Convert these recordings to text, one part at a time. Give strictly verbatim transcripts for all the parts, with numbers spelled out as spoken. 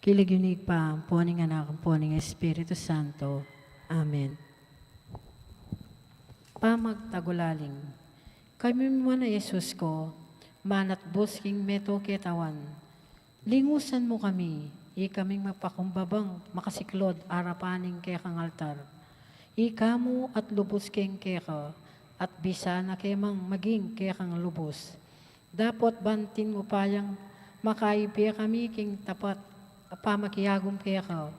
King lagyu ning Ibpa, ampo ning Anak, ampo ning Espiritu Santo. Amen. Pamagtagulaling. Kaymu man a Jesus ku, manatbus king metung ketawan. Lingusan mu kami, ikaming mapakumbabang makasiklaud arapan ning kekang altar. Ika mu at lubus keng keka, at bisa na ke mang maging kekang lubus. Dapot ban atin mu pa yang makaibie kami king tapat a pamakiagum keka.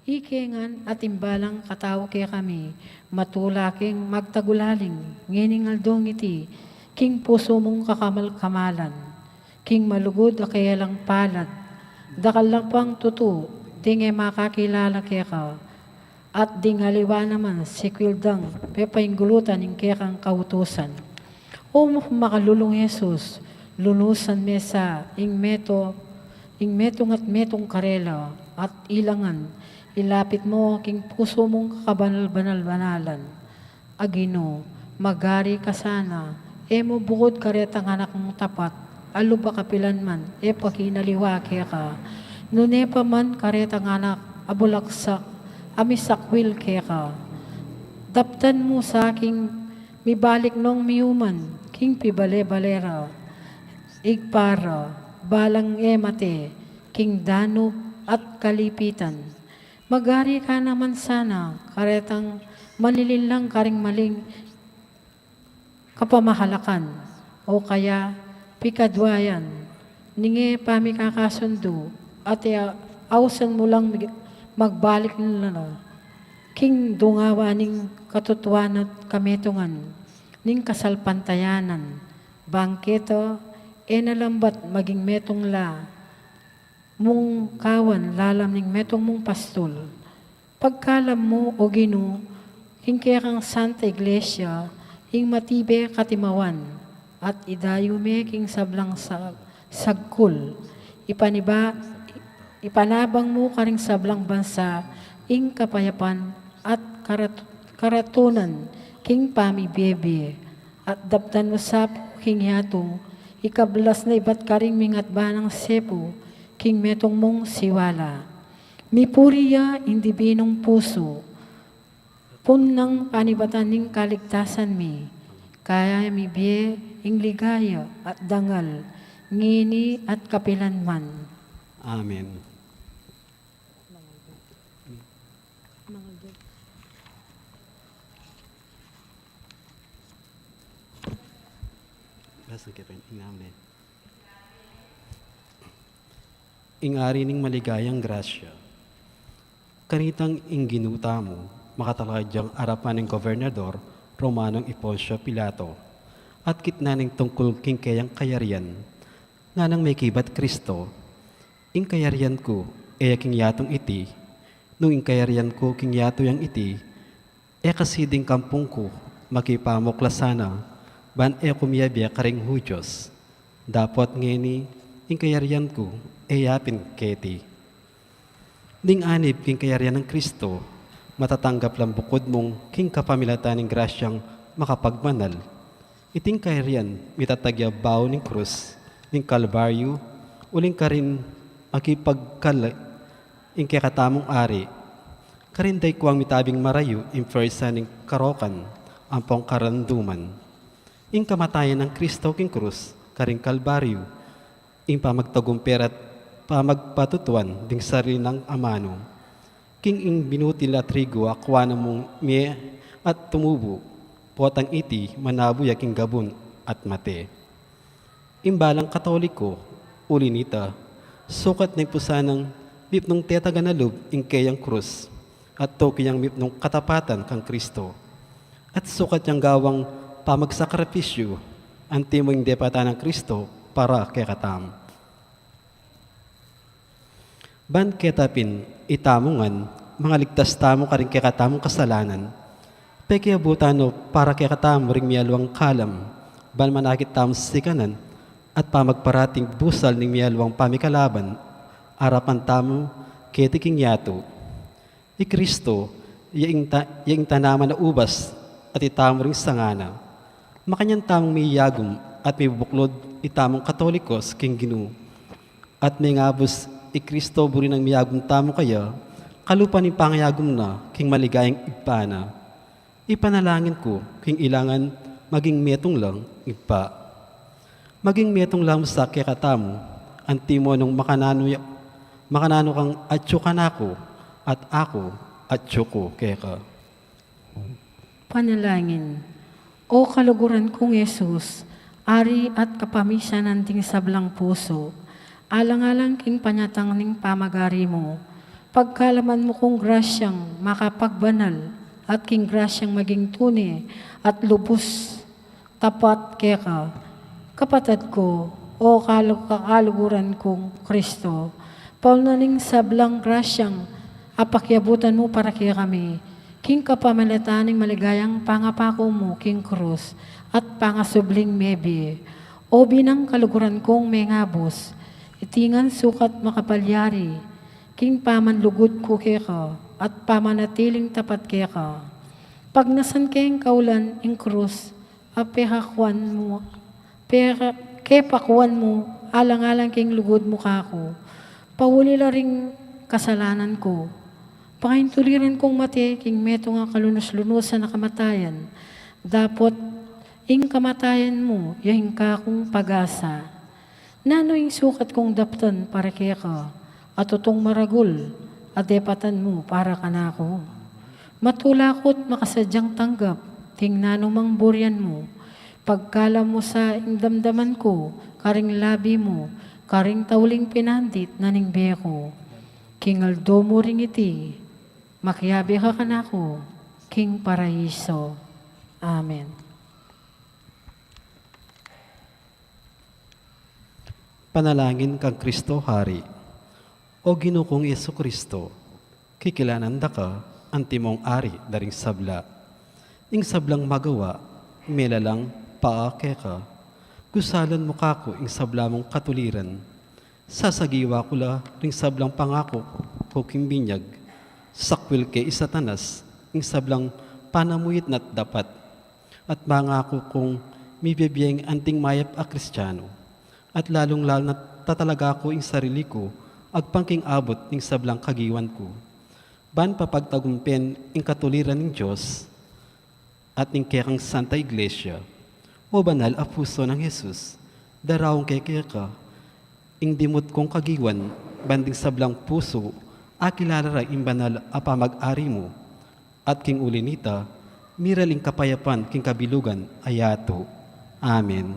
Ike ngan atin balang katau kekami, matula keng magtagulaling ngening aldong iti, king pusu mung kakamal-kamalan, king malugud a kelang palad, dakal lang pang tutu, ding e makakilala keka, at ding aliwa naman sikwil dang pepainggulutan ing kekang kautusan. O makalulung Jesus, lunusan me sa ing meto, ing metung at metung karela, at ila ngan, ilapit mu king pusu mung kakabanal-banal-banalan. A Ginu, magari ka sana, e mu bukud karetang anak mung tapat, a lub a kapilan man, e pakinaliwa keka. Nune pa man karetang anak a bulagsak a misakwil keka. Daptan mu sa king mibalik nong miuman king pibale-bale ra, Ibpa ra, balang e mate king danub at kalipitan. Magari ka naman sana karetang malilinlang karing maling kapamahalakan, o kaya pikadwayan ning e pamikakasundu, at e ausan mu lang mig-, magbalik na king dungawa ning katutuan at kametungan ning kasalpantayanan, bang keta e na lambat maging metung la mung kawan lalam ning metung mung pastul. Pagkalam mu, o Ginu, king kekang Santa Iglesia, ing matibe katimawan, at idayu me king sablang sa-, sagkul. Ipaniba-, ipanabang mu karing sablang bansa, ing kapayapan at karat-, karatunan, king pamibie-bie. At daptan mu sa pu king yatu, ikablas na ibat karing mingatba nang sepu, king metung mung siwala. Mipuri ya ing dibinung pusu, punang panibatan ning kaligtasan mi, kaya mibie ing ligaya at dangal, ngeni at kapilan man. Amen. Basa ke pa, ing ari ning maligayang grasya. Kanitang ing Ginu tamu, makatalakad yang arapan ning gobernador Romanong i Poncio Pilato, at kitnan ning tungkul king keyang kayarian, nganang mekibat Kristo, ing kayarian ku, e ya king yatung iti, nung ing kayarian ku king yatu yang iti, e kasi ding kampung ku, makipamukla sana, ban e ku miyabie karing Judios. Dapot ngeni, ing kayarian ku, e ya pin keti. Ding anib king kayarian nang Kristo, matatanggap lang bukud mung king kapamilatan ning grasyang makapagbanal. Iting kayarian, mitatag ya bau ning krus ning Kalbaryo, uling karin makipagkal ing kekatamung ari. Karin daykuang mitabing marayu ing persa ning karokan ampong karanduman. Ing kamatayan nang Kristo king krus karing Kalbaryo, ing pamagtagumpe at pamagpatutuan ding sarili nang amanu. King ing binutil a trigu a kuanan mung mie at tumubu, potang iti manabu ya king gabun at mate. Ing balang Katoliko, uli nita, sukat na ing pusanang mipnung tetagan a lub ing keyang krus, at tuki yang mipnung katapatan kang Kristo. At sukat yang gawang pamagsakripisyu, anti mo ing depatan nang Kristo para kekatamu. Ban keta pin, itamu ngan, mangaligtas tamu karing kekatamung kasalanan, pekiabutan no para kekatamu ring mialuang kalam, ban manakit tamu sikanan, at pamagparating busal ning mialuang pamikalaban, arapan tamu keti king yatu. I Kristo, ya ing ta-, ya ing tanaman a ubas, at itamu ring sanga na. Makanyan tamung miyagum at mibubuklud itamung Katolikos king Ginu, at mengabus I Kristo buri nang miyagum tamu kaya, kalupa ning pangayagum na king maligayang Ibpa na. Ipanalangin ku king ilangan maging metung lang Ibpa. Maging metung lang sa kekatamu, antimo nung makananu ya-, makananu kang atyu kanaku, at aku atyu ku keka. Panalangin. O kaluguran kung Jesus, Ari at kapamisanan ding sablang pusu, alang-alang king panyatang ning pamagari mu, pagkalaman mu kung grasyang makapagbanal at king grasyang maging tune at lubus tapat keka. Kapatad ku, o kalu-, kakaluguran kung Kristo, pauna ning sablang grasyang apakiabutan mu para kekami, king kapamilatan ning maligayang pangapaku mu king krus at pangasubling mebie. O binang kaluguran kung mengabus, iti ngan sukat makapalyari king pamanlugud ku keka at pamanatiling tapat keka. Pagnasan keng kaulan ing krus, a pekakuan mu, peka-, kepakuan mu, alang-alang king lugud mu kaku. Pauli la ring kasalanan ku. Pakaintuliran kung mate king metung a kalunus-lunusan a kamatayan. Dapot ing kamatayan mu, ya ing kakung pag-asa. Nanu ing sukat kung daptan para keka, a tutung maragul a depatan mu para kanaku? Matula ku't makasadyang tanggap ding nanumang burian mu, pagkalam mu sa ing damdaman ku karing labi mu, karing tauling pinandit na ning bie ku. King aldo mu ring iti, makiabe ka kanaku king paraiso. Amen. Panalangin kang Kristo Hari. O Ginu kung Jesu Kristo, kikilanan da ka antimong Ari da ring sabla. Ing sablang magawa, melalang paa keka. Gusalan mu kaku ing sabla mung katuliran. Sasagiwa ku la ring sablang pangaku ku king binyag. Sakwil ke i Satanas ing sablang panamuit na't dapat. At mangaku kung mibibie ing anting mayap a Kristiano, at lalung-lalu na't tatalaga ku ing sarili ku agpang king abut ning sablang kagiwan ku, ban papagtagumpen ing katuliran ning Dios at ning kekang Santa Iglesia. O banal a pusu nang Jesus, daraun ke keka ing dimut kung kagiwan, ban ding sablang pusu akilala ra ing banal a pamag-ari mu, at king uli nita, miral ing kapayapan king kabilugan a yatu. Amen.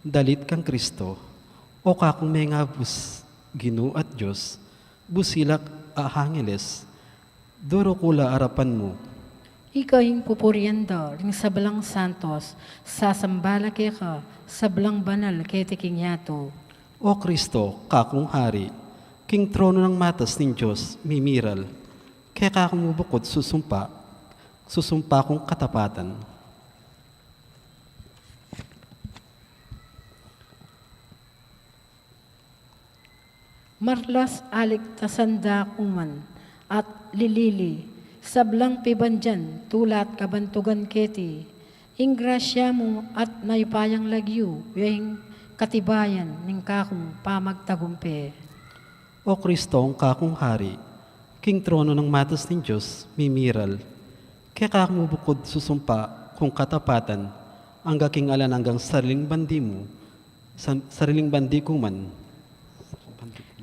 Dalit kang Kristo, o kakung mengabus Ginu at Dios, busilak a angeles, duru ku la arapan mu. Ika ing pupurian da ring sablang santos, sasamba la keka sablang banal keti king yatu. O Kristo, kakung Hari, king trono nang matas ning Dios mimiral, keka mu bukud susumpa, susumpa kung katapatan. Marlas aligtasan da ku man at lilili, sablang pibandian tula't kabantugan keti, ing grasya mu at mayupayang lagyu, ya ing katibayan ning kakung pamagtagumpe. O Kristong kakung Hari, king trono nang matas ning Dios mimiral, keka mu bukud susumpa kung katapatan, angga king alang anggang sariling bandi mu, san-, sariling bandi ku man.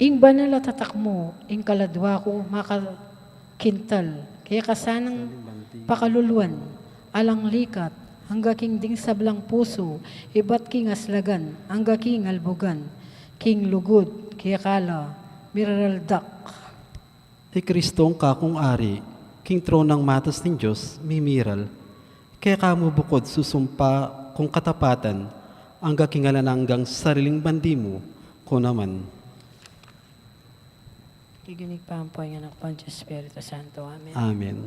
Ing banal a tatak mu, ing kaladwa ku makakintal, keka sanang pakaluluan, alang likat, angga king ding sablang pusu, ibat king aslagan, angga king albugan, king lugud, keka la miraraldak. I Kristong kakung Ari, king tronong matas ning Dios mimiral, keka mu bukud susumpa kung katapatan, angga king alang anggang sariling bandi mu ku naman. King lagyu ning Ibpa, ampo ning Anak, ampo ning Espiritu Santo. Amen. Amen.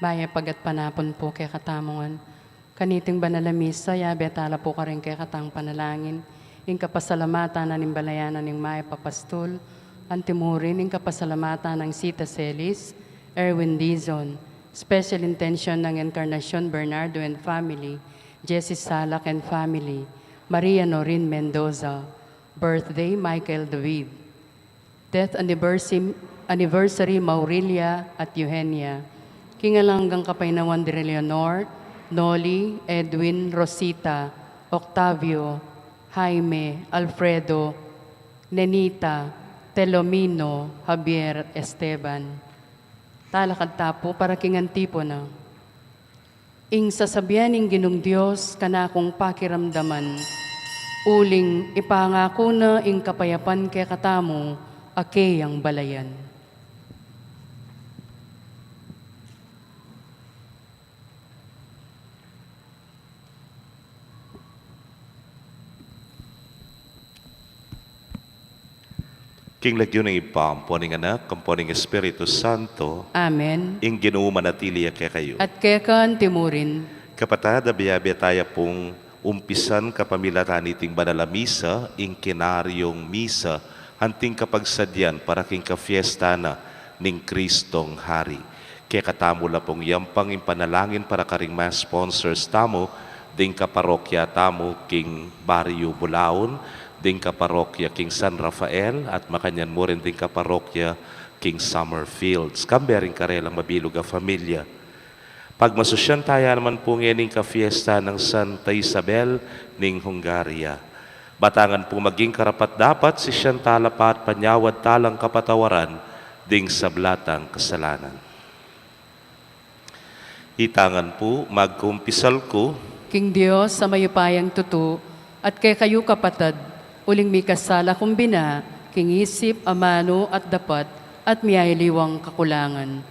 Mayap a gatpanapun pu kekatamu ngan. Kaniting banal a misa, yabe tala pu karing kekatang panalangin ing kapasalamatan na ning balayan na ning Mayap a Pastul, antimurin ing kapasalamatan nang Sita Celis, Erwin Dizon, special intention nang Encarnacion Bernardo and family, Jessie Salak and family, Maria Norin Mendoza, birthday Michael David, death anniversary, anniversary Maurilia at Eugenia. King alang anggang kapaynawan di Leonor, Noli, Edwin, Rosita, Octavio, Jaime, Alfredo, Nenita, Telomino, Javier, at Esteban. Talakad ta pu para king antipona. Ing sasabian ning Ginung Dios kanakung pakiramdaman, uling ipangaku na ing kapayapan kekatamu a keyang balayan. King lagyu ning Ibpa, ampo ning Anak, ampo ning Espiritu Santo. Amen. Ing Ginu manatili ya kekayu. At keka antimurin. Kapatad, abiabi taya pung umpisan kapamilatan niting banal a misa, ing Kinaryong Misa, anting kapagsadyan para king kafiesta na ning Kristong Hari. Kekatamu la pung yampang ing panalangin para karing mass sponsors tamu, ding kaparokya tamu king Baryo Bulaon, ding kaparokya king San Rafael, at makanyan mu rin ding kaparokya king Summerfields. Kambe ring karelang mabilug a familia. Pagmasusyan taya naman pu ngening kafiesta nang Santa Isabel ning Hungaria. Batangan pu maging karapat-dapat, sisian tala pa at panyawad talang kapatawaran ding sabla tang kasalanan. Itangan pu, magkumpisal ku. King Dios a mayupayang tutu, at kekayu kapatad, uling mikasala kung bina, king isip, amanu, at dapat, at miyayaliwang kakulangan.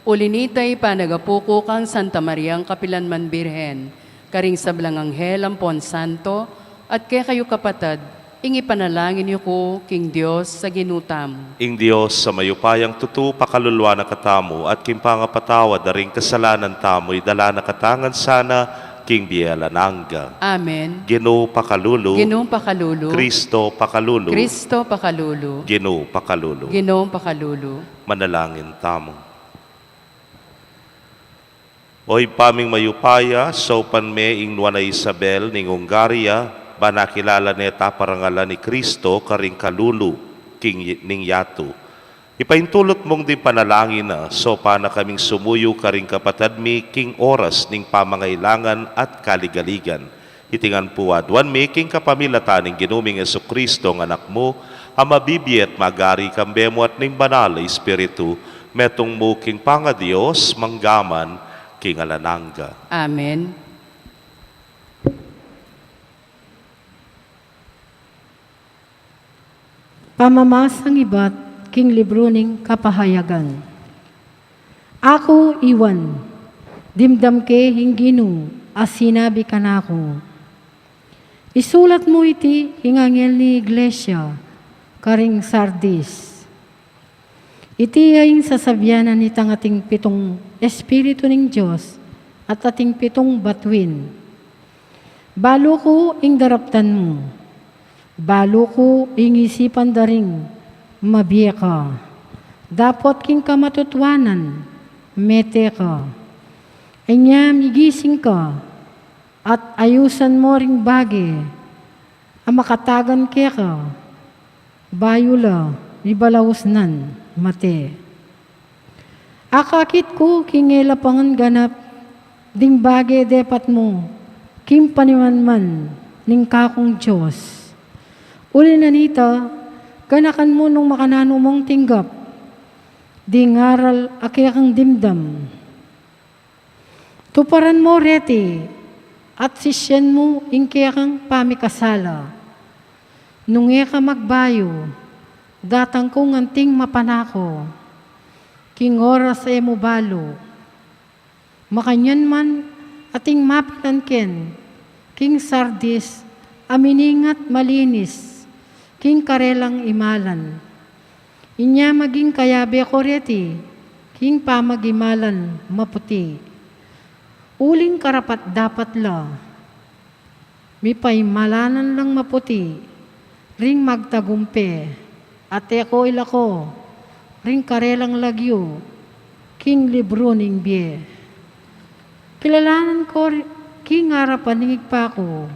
Uli nita ipanagapu ku kang Santa Mariang kapilanman Birhen, karing sablang anghel ampon santo, at kekayu kapatad, ing ipanalangin yu ku king Dios a Ginu tamu. Ing Dios a mayupayang tutu pakaluluan na katamu, at king pangapatawad da ring kasalanan tamu, idala na kata ngan sana king bie alang angga. Amen. Ginu pakalulu. Ginu pakalulu. Kristo pakalulu. Kristo pakalulu. Ginu pakalulu. Ginu pakalulu. Manalangin tamu. O Ibpa ming mayupaya, saupan me ing nuan a Isabel ning Hungaria, ban akilala ne taparangalan i Kristo karing kalulu king y-, ning yatu. Ipaintulut mung ding panalangin na, saupan na kaming sumuyu karing kapatad mi king oras ning pamangailangan at kaligaligan. Iti ngan pu aduan mi king kapamilatan ning Ginu ming Jesucristo, a Anak mu, a mabibie at magari kambe mu at ning Banal a Espiritu, metung mu king pangaDios, mangga man king alang angga. Amen. Pamamasang ibat king libru ning Kapahayagan. Aku i Juan, dimdam ke ing Ginu a sinabi kanaku, Isulat mu iti king angel ning iglesia karing Sardis. Iti ya ing sasabian na nitang ating pitung Espiritu ning Dios at ating pitung batuin. Balu ku ing daraptan mu. Balu ku ing isipan da ring mabie ka. Dapot king kamatutuanan, mete ka. Inya migising ka, at ayusan mo ring bage a makatagan keka, bayu la mibalausnan mate. Akakit ku king e la pa ngan ganap ding bage depat mu king panimanman ning kakung Dios. Uli na nita, ganakan mu nung makananu mung tinggap ding aral a kekang dimdam. Tuparan mo reti at sisian mu ing kekang pamikasala. Nung e ka magbayu, datang kung anting mapanako king oras a e mu balu. Makanyan man ating mapilan ken king Sardis a miningat malinis king karelang imalan. Inya maging kayabe ko reti king pamagimalan maputi. Uling karapat-dapat la mipaimalanan lang maputi ring magtagumpe, at e ko ilako ring karelang lagyu king libru ning bie. Kilalanan ko ri-, king arapan ning Ibpa ku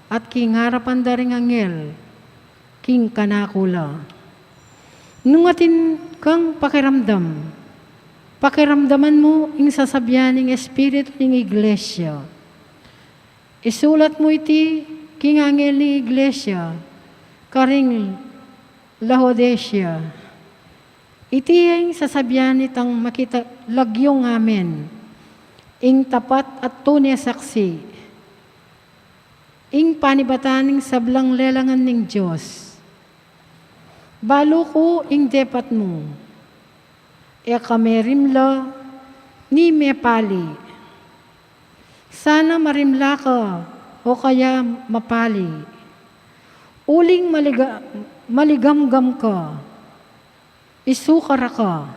at king arapan da ring angel king kanaku la. Nung atin kang pakiramdam, pakiramdaman mu ing sasabian ning Espiritu ning Iglesia. Isulat mu iti king angel ning iglesia karing Laodicea. Iti ing sasabian nitang makita lagyung amen, ing tapat at tune saksi, ing panibatan ning sablang lelangan ning Dios. Balu ku ing depat mu. E ka merimla ni mepali. Sana marimla ka o kaya mapali. Uling maliga-, maligamgam ka, isukar ka.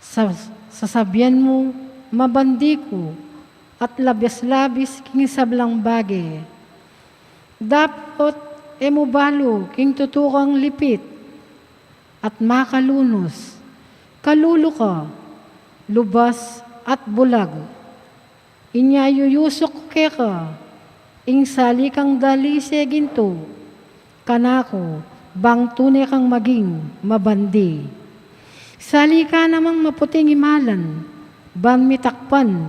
Sa-, sasabian mu, mabandi ku, at labis-labis king sablang bage. Dapot e mu balu king tutu kang lipit at makalunus, kalulu ka, lubas at bulag. Inya yuyusuk ku keka ing salikang dalise gintu, kanaku, bang tune kang maging mabandi. Sali ka namang maputing imalan, ban mitakpan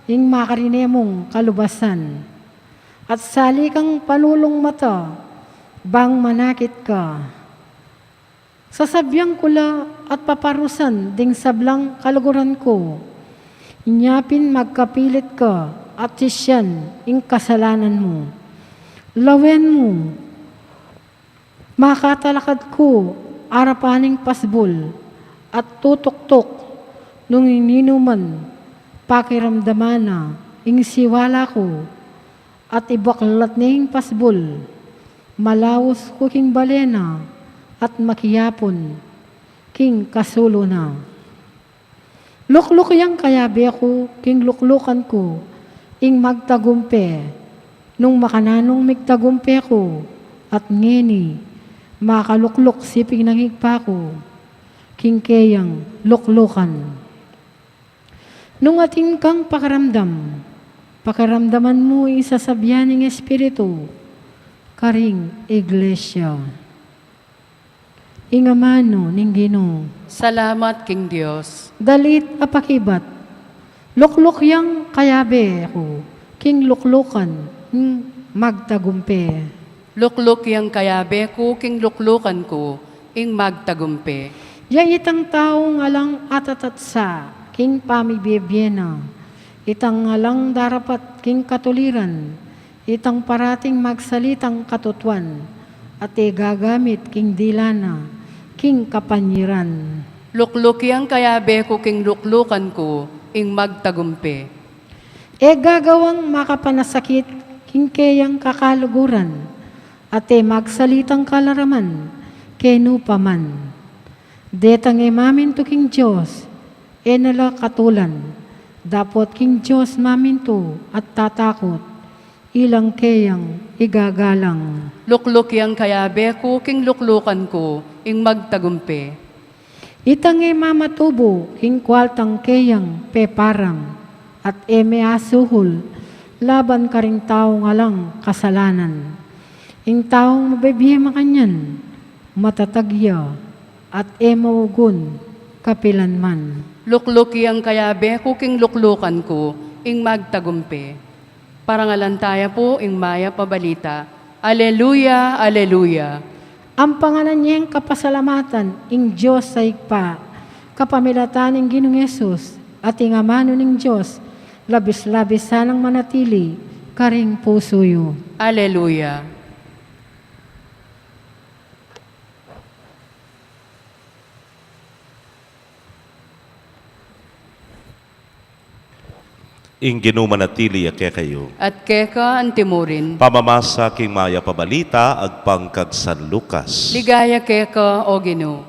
ing makarine mung kalubasan. At sali kang panulung mata, bang manakit ka. Sasabian ku la at paparusan ding sablang kaluguran ku. Inya pin magkapilit ka at sisian ing kasalanan mu. Lawen mu, makatalakad ku arapan ning pasbul at tutuktuk nung ing ninuman pakiramdaman na ing siwala ku at ibaklat ne ing pasbul. Malaus ku king bale na at makiyapun king kasulu na. Lukluk yang kayabe ku king luklukan ku ing magtagumpe. Nung makananung migtagumpe ku at ngeni makalukluk siping nang Ibpa ku king keyang luklukan. Nung atin kang pakiramdam, pakiramdaman mu ing sasabian ning Espiritu karing iglesia. Ing amanu ning Ginu. Salamat king Dios. Dalit a pakibat. Lukluk yang kayabe ku king luklukan ning magtagumpe. Lukluk yang kayabe ku king luklukan ku ing magtagumpe. Ya itang taung alang atatatsa king pamibie-bie na, itang alang darapat king katuliran, itang parating magsalitang katutuan, at e gagamit king dila na king kapanyiran. Lukluk yang kayabe ku king luklukan ku ing magtagumpe. E gagawang makapanasakit king keyang kakaluguran, at e magsalitang kalaraman kenu pa man. Detang e mamintu king Dios, e na la katulan, dapot king Dios mamintu at tatakut, ilang keyang igagalang. Lukluk yang kayabe ku king luklukan ku, ing magtagumpe. Itang e mamatubu king kualtang keyang peparam, at e me asuhul laban karing taung alang kasalanan. Ing taung mabibie makanyan, matatag ya, at e maugun kapilan man. Lukluk yang kayabe ku king luklukan ku, ing magtagumpe. Parangalan taya pu ing mayap a balita. Aleluya, aleluya. Ang pangalan niyang kapasalamatan, ing Dios a Ibpa, kapamilatan ning Ginung Jesus, at ing amanu ning Dios, labis-labis sanang manatili karing pusu yu. Aleluya. Ing Ginu manatili ya kekayu. At keka antimurin. Pamamasa king mayap a balita agpang kang San Lucas. Ligaya keka, O Ginu.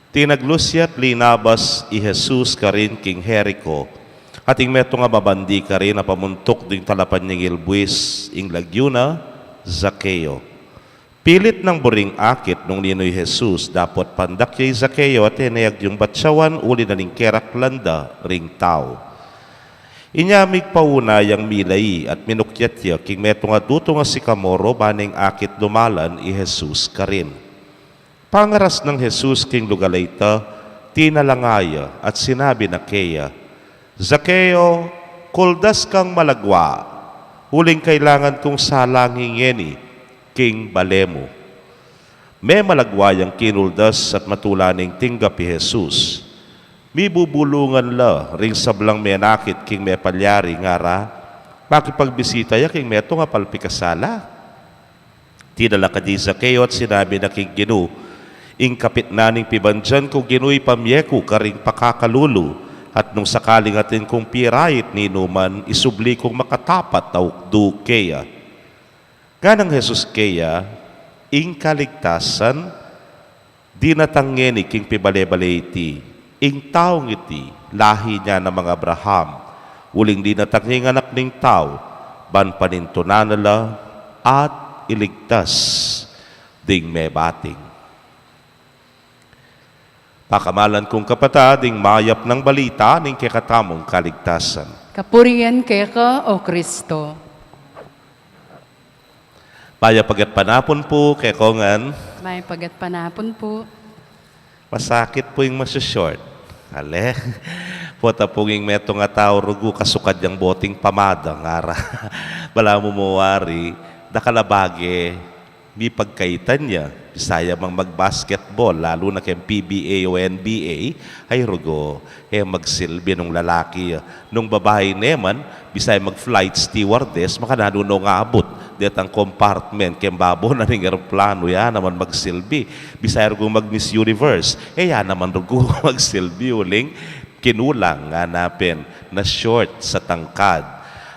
Tinaglus ya't linabas i Jesus karin king Jerico, at ing metung a mabandi karin a pamuntuk ding talapan ning ilbuis, ing lagyu na Zaqueo. Pilit nang buring akit nung ninu i Jesus, dapot pandak ya i Zaqueo at e ne agyung batyawan uli na ning keraklan da ring tau. Inya migpauna yang milai at minukyat ya king metung a dutung a sikamoro, ba neng akit dumalan i Jesus karin. Pangaras nang Jesus king lugal a ita, tinalanga ya at sinabi na keya, "Zaqueo, kuldas kang malagwa, uling kailangan kung salangi ngeni king bale mu." Memalagwa yang kinuldas at matula neng tinggap i Jesus. Mibubulungan la ring sablang menakit king mepalyari, ngara, makipagbisita ya king metung a palpikasala. Tinalakad i Zaqueo at sinabi na king Ginu, "Ing kapitnan ning pibandian ku, Ginu, ipamye ku karing pakakalulu, at nung sakaling atin kung pirait ninuman, isubli kung makatapat a ukdu keya." Nganang Jesus keya, "Ing kaligtasan dinatang ngeni king pibale-bale iti. Ing taung iti, lahi na nang Abraham, uling dinatang ya ing Anak ning Tau, ban panintunan na la at iligtas ding mebating." Pakamalan kung kapatad, ing mayap nang balita ning kekatamung kaligtasan. Kapurian keka, O Kristo. Mayap a gatpanapun pu kekongan. Mayap a gatpanapun pu. Masakit pu ing masu-short. Ale. Pota pu ing metung a tau rugu kasukad yang boting pamada, ngara. Balamu mu wari, dakal a bage mipagkaitan ya. Bisaya mang mag-basketball, lalu na keng P B A o N B A, ay rugu, e magsilbi nung lalaki ya. Nung babai naman, bisaya mag-flight stewardess, makananu no ngabut detang compartment keng babo na ning eroplano, ya naman magsilbi. Bisaya rugu mag-Miss Universe, e ya naman rugu magsilbi, uling kinulang ngana pin, na-short sa tangkad.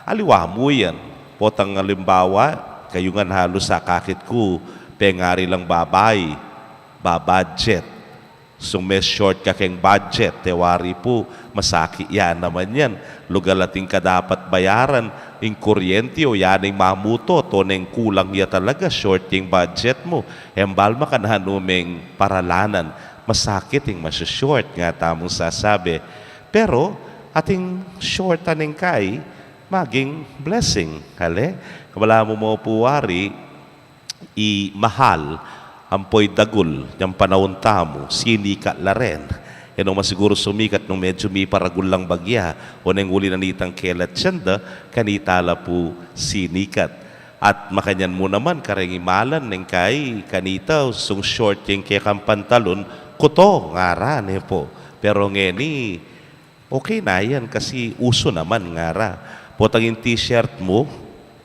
Aliwa mu yan. Potang alimbawa, kayu ngan halus akakit ku, pengari lang babai, ba-budget. Sung me-short ka keng budget, te wari pu, masakit ya naman yan. Lugal atin ka dapat bayaran, ing kuryente o ya neng mamutot, o neng kulang ya talaga, short ya ing budget mu. Embal makananu meng paralanan, masakit ing masu-short, nga tamung sasabi. Pero, ating short a neng kai, maging blessing. Ale, kabala mu mu pu wari, i Mahal, ampo i Dagul, yang panaun tamu, sinikat la ren. E nung masiguru sumikat nung medyu miparagul lang bagya, o neng uli na nitang kelat senda, kanita la pu sinikat. At makanyan mu naman, kareng imalan, neng kai, kanita, sung short yang kekang pantalon, kuto, ngara ne pu. Pero ngeni, okay na yan kasi uso naman, ngara. Potang ing t-shirt mu,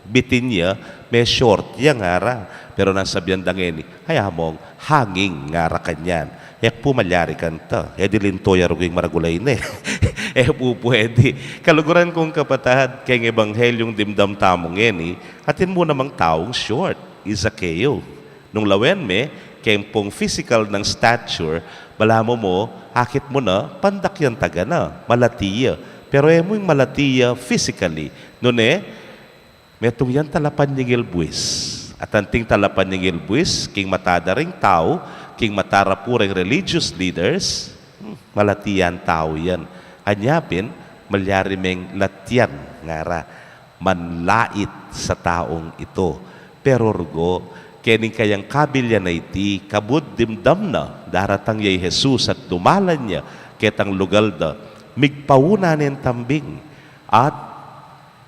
bitin ya, me-short ya, ngara. Pero nang sabian da ngeni, ay among hanging, ngara kanyan. E ku pu malyari kanita, e di linto ya rugu ing maragul a ina e. E pu pwede. Kaluguran kung kapatad, keng ebanghelyung dimdam tamu ngeni, atin mu namang taung short, i Zaqueo. Nung lawen me, keng pung physical nang stature, balamu mu, akit mu na, pandak yang taga na, malati ya. Pero e mu ing malati ya physically. Nune, metung yang talapan ning ilbuis. At anting talapan ning ilbuis, king mata da ring tau, king mata ra pu ring religious leaders, hmm, malati yang tau yan. Anya pin, malyari meng latyan, ngara, manlait sa taung ito. Pero rugu, keng kayang kabilyan a iti, kabud dimdam na, daratang ya i Jesus at dumalan ya, ketang lugal da, migpauna neng tambing. At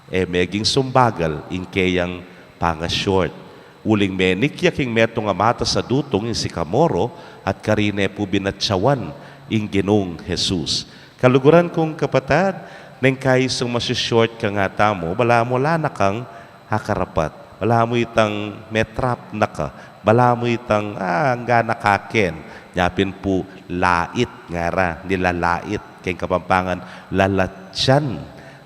e meging sumbagal ing keyang panga-short. Uling menik ya king metung a matas a dutung ing sikamoro at karine pu binatyawan ing Ginung Jesus. Kaluguran kung kapatad, neng kaisung masu-short ka nga tamu, balamu ala na kang akarapat. Balamu itang metrap na ka. Balamu itang, ah, angga na kaken. Nya pin pu lait ngara, nilalait. Keng Kapampangan, lalatyan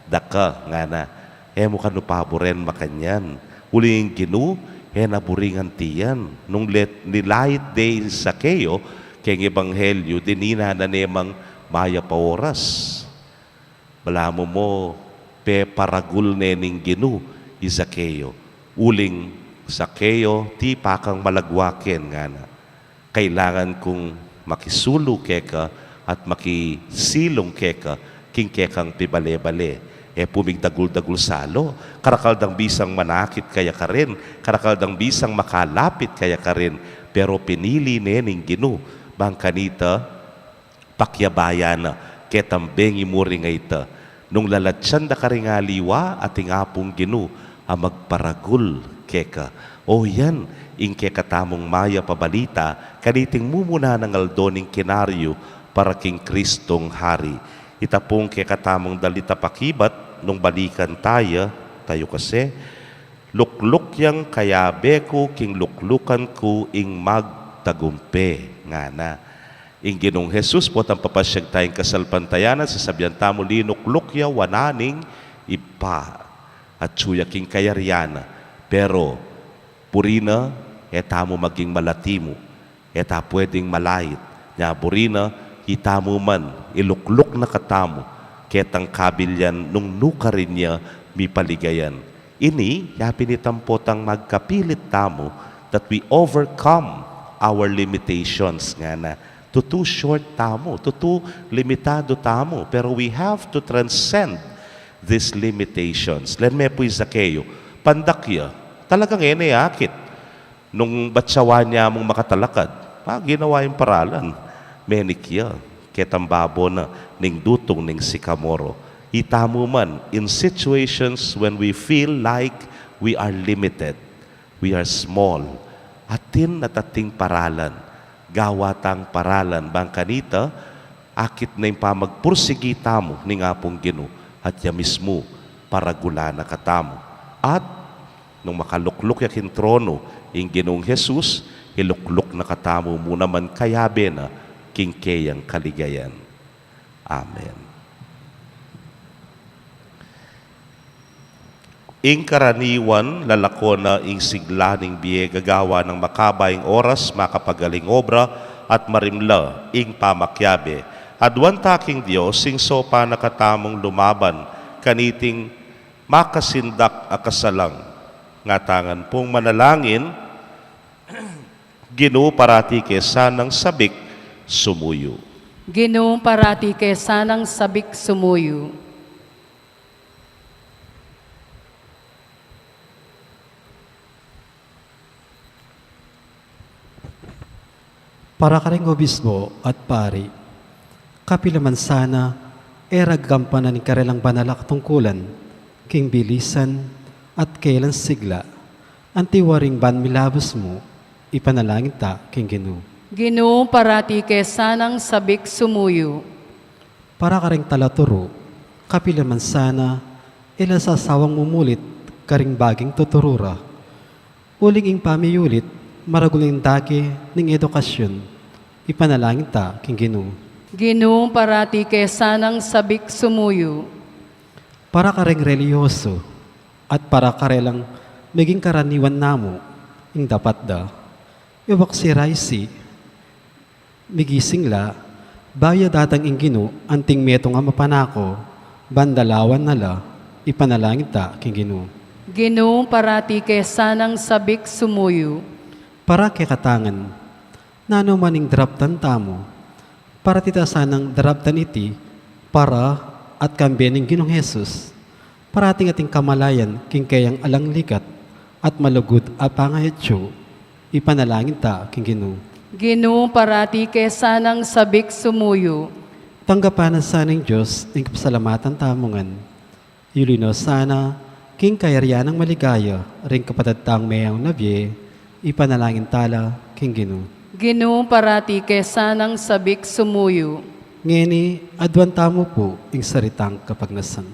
da ka, ngana. E mu kanu paburen makanyan. Uling ing Ginu, e na buring anti yan. Nung let, nilait de i Zaqueo, keng ebanghelyu, dinina na ne mang mayap a oras. Balamu mu, peparagul ne ning Ginu i Zaqueo. Uling, Zaqueo, tipa kang malagwa ken, ngana. Kailangan kung makisulu keka at makisilung keka king kekang pibale-bale. E pu migdagul-dagul salu, karakal dang bisang manakit kaya karin, karakal dang bisang makalapit kaya karin, pero pinili ne ning Ginu, bang kanita, pakiabayan na, ketang bengi mu ring a ita. Nung lalatyan da karing aliwa, ating Apung Ginu a magparagul keka. O yan, ing kekatamung mayap a balita, kaniting mumuna nang aldo ning kinaryu para king Kristong Hari. Ita pung kekatamung dalit a pakibat, nung balikan taya, tayu kasi, lukluk yang kayabe ku, king luklukan ku ing magtagumpe, ngana. Ing Ginung Jesus, potang papasyag taya king kasalpantayanan, sasabian tamu, linukluk ya wanan ning Ibpa. Atyu ya king kayarian na. Pero, buri na, e tamu maging malati mu. E ta pwedeng malait. Nya buri na, itamu man, ilukluk na katamu, ketang kabilyan nung nukarin ya mipaligayan. Ini, yapin itang potang magkapilit tamu, that we overcome our limitations, ngana. Tutu short tamu, tutu limitado tamu, pero we have to transcend these limitations. Len me pu i Zaqueo, pandak ya, talagang e ne akit. Nung batyawan ya mung makatalakad, pa, ginawa yang paralan. Menik ya, ketang babo na ning dutung ning sikamoro. Itamu man, in situations when we feel like we are limited, we are small, atin at ating paralan, gawa tang paralan, bang kanita, akit na ing pamagpursigi tamu ning Apung Ginu, at ya mismu, paragulan na katamu. At, nung makalukluk ya king tronu ing Ginung Jesus, ilukluk na katamu mu naman kayabe na king keyang kaligayan. Amen. Ing karaniwan, lalako na ing sigla ning bie, gagawa nang makaba ing oras, makapagaling obra, at marimla ing pamakiabe. Aduan ta king Dios, singsopan na katamung lumaban kaniting makasindak a kasalang. Ngatangan pung manalangin, Ginu, parati ke sanang sabik sumuyu. Ginu, parati ke sanang sabik sumuyu. Para karing obispo at pari, kapilan man sana e ra gagampanan ing karelang banal a katungkulan, king bilisan at kelang sigla, anti waring ban milabus mu, ipanalangin ta king Ginu. Ginu, parati ke sanang sabik sumuyu. Para karing talaturu, kapilan man sana e la sasawang mumulit karing baging tuturu ra. Uling ing pamiyulit, maragul ing dake ning edukasyon, Ipanalangin ta king Ginu. Ginu, parati ke sanang sabik sumuyu. Para kareng relihiyoso at para karelang meging karaniwan namu ing dapat da. Iwak si Raisi, migising la, bayu datang ing Ginu, anting metung a mapanako, ban dalawan na la, ipanalangin ta king Ginu. Ginu, parati ke sanang sabik sumuyu. Para kekatang ngan, nanu man ing daraptan tamu, parati ta sanang daraptan iti, para at kambe ning Ginung Jesus, parating ating kamalayan king keyang alang likat at malugud a pangayatsu, ipanalangin ta king Ginu. Ginu, parati ke sanang sabik sumuyu. Tanggapan na sa ning Dios ing kapasalamatan tamu ngan. Yuli no sana king kayarian nang maligaya ring kapatad tang meyaun na bie, ipanalangin ta la king Ginu. Ginu, parati ke sanang sabik sumuyu. Ngeni, aduan tamu pu ing saritang kapagnasan.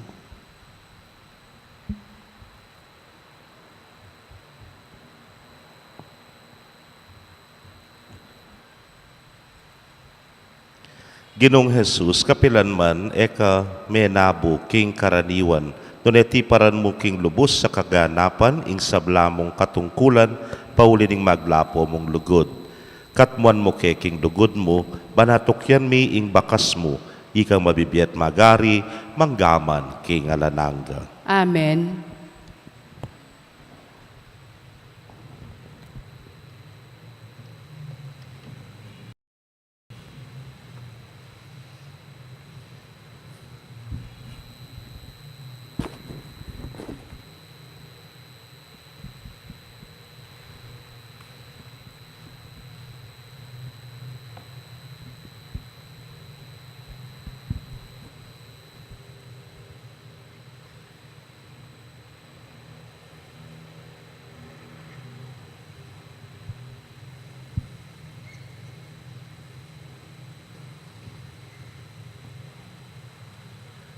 Ginung Jesus, kapilan man e ka menabu king karaniwan, nune tiparan mu king lubus a kaganapan ing sabla mung katungkulan, pauli ning maglapo mung lugud. Katmuan mu ke king lugud mu, ban atukyan mi ing bakas mu, ikang mabibie at magari, mangga man king alang angga. Amen.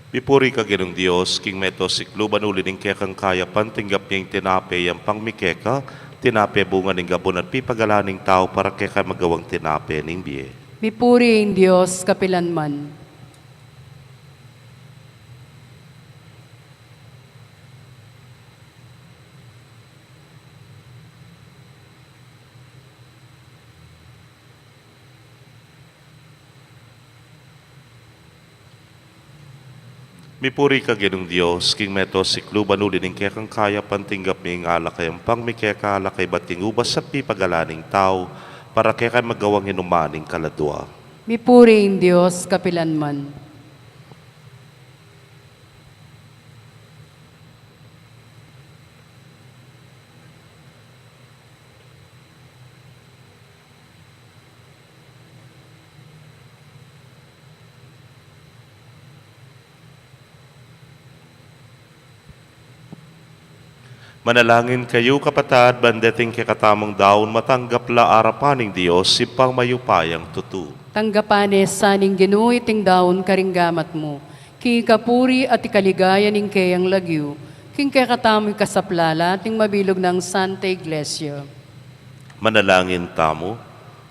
Mipuri ka Ginung Dios, king meto sikluban uli ning kekang kayapan, tinggap mi ing tinape, yampang mi keka, tinape bunga ning gabun at pipagalan ning tau, para keka magawang tinape ning bie. Mipuri ing Dios kapilan man. Mipuri ka Ginung Dios, king meto sikluban uli ning kekang kayapan, tinggap mi ing alak a yampang mi keka, alak a ibat king ubas at pipagalan ning tau, para keka magawang inuman ning kaladua. Mipuri ing Dios kapilan man. Manalangin kayu, kapatad, ban deting kekatamung daun matanggap la arapan ning Dios, Ibpang mayupayang tutu. Tanggapan ne sa ning Ginu iting daun karing gamat mu, king ikapuri at ikaligaya ning keyang lagyu, king kekatamu ikasaplala at ning mabilug nang Santa Iglesia. Manalangin tamu.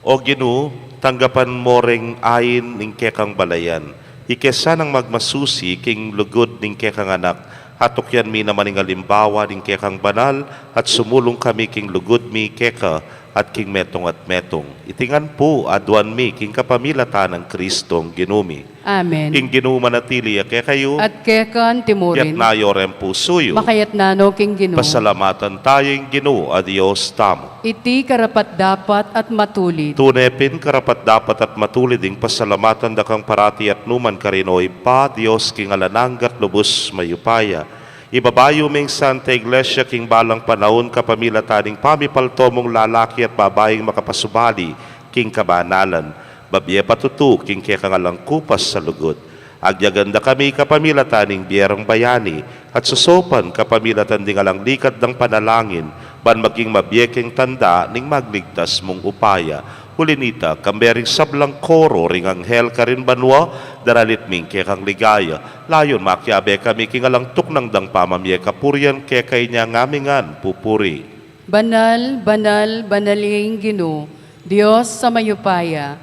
O Ginu, tanggapan mo reng ain ning kekang balayan, ike sanang magmasusi king lugud ning kekang anak, atukyan mi naman ing alimbawa ning kekang banal, at sumulung kami king lugud mi keka at king metung at metung. Iti ngan pu aduan mi king kapamilatan nang Kristong Ginu mi. Amen. Ing Ginu manatili ya kekayu. At keka antimurin. Itas yu reng pusu yu. Makatas no king Ginu. Pasalamatan tamu ing Ginu a Dios tamu. Iti karapat-dapat at matulid. Tune pin karapat-dapat at matulid ing pasalamatan da kang parati at nukarin man, O Ibpa, Dios king alang angga at lubus mayupaya. Ibaba yu ming Santa Iglesia king balang panaun kapamilatan ning pamipalto mung lalaki at babaing makapasubali king kabanalan, babie patutu king kekang alang kupas a lugud. Agyagan da kami kapamilatan ning bie rang bayani, at sasaupan kapamilatan ding alang likat dang panalangin, ban maging mabie keng tanda ning magligtas mung upaya. Uli nita, kambe ring sablang koro ring anghel karin banua, daralit mi ing kekang ligaya. Layun makiabe kami king alang tuknang dang pamamie kapurian keka, inya ngan mi ngan pupuri. Banal, banal, banal ing Ginu, Dios a mayupaya.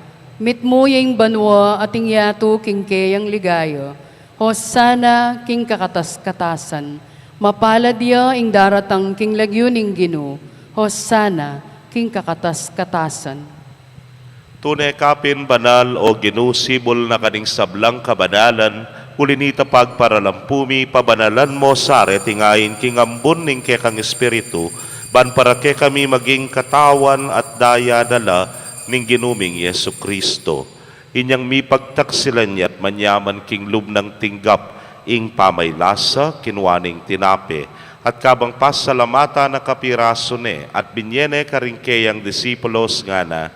Mitmu ya ing banua at ing yatu king keyang ligaya. Hosana king kakatas-katasan. Mapalad ya ing daratang king lagyu ning Ginu. Hosana king kakatas-katasan. Tune ka pin banal, o Ginu, sibul na ka ning sablang kabanalan, uli nita pagparalampu mi, pabanalan mo sa reting ain king ambun ning kekang Espiritu, ban para kekami maging katawan at daya na la ning Ginu ming Jesucristo. Inyang mipagtaksilan ya't manyaman king lub nang tinggap ing pamaylasa, kinua ne ing tinape, at kabang pasalamatan na kapirasu ne, at binye ne karing keyang disipulos, ngana: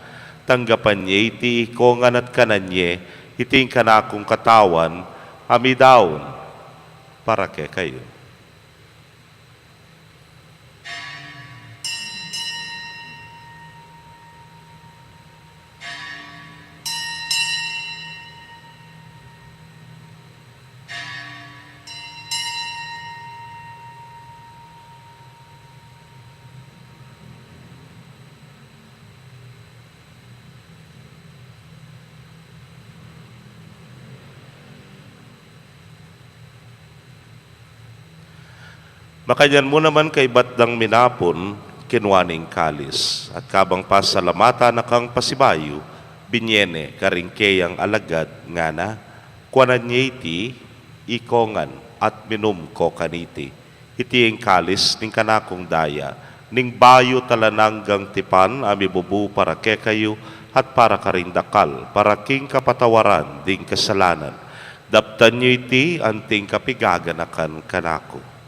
Tanggapan ye iti ikongan at kanan ye, iti ing kanakung katawan, a midaun para kekayu. Makanyan mu naman kaibat dang minapun, kinua ne ing kalis, at kabang pasalamatan na kang pasibayu, binye ne karing keyang alagad, ngana: Kuanan ye iti ikongan at minum ko kaniti. Iti ing kalis ning kanakung daya, ning bayu at alang anggang tipan, a mibubu para kekayu at para karing dakal, para king kapatawaran ding kasalanan. Daptan yu iti anting kapigaganakan kanaku.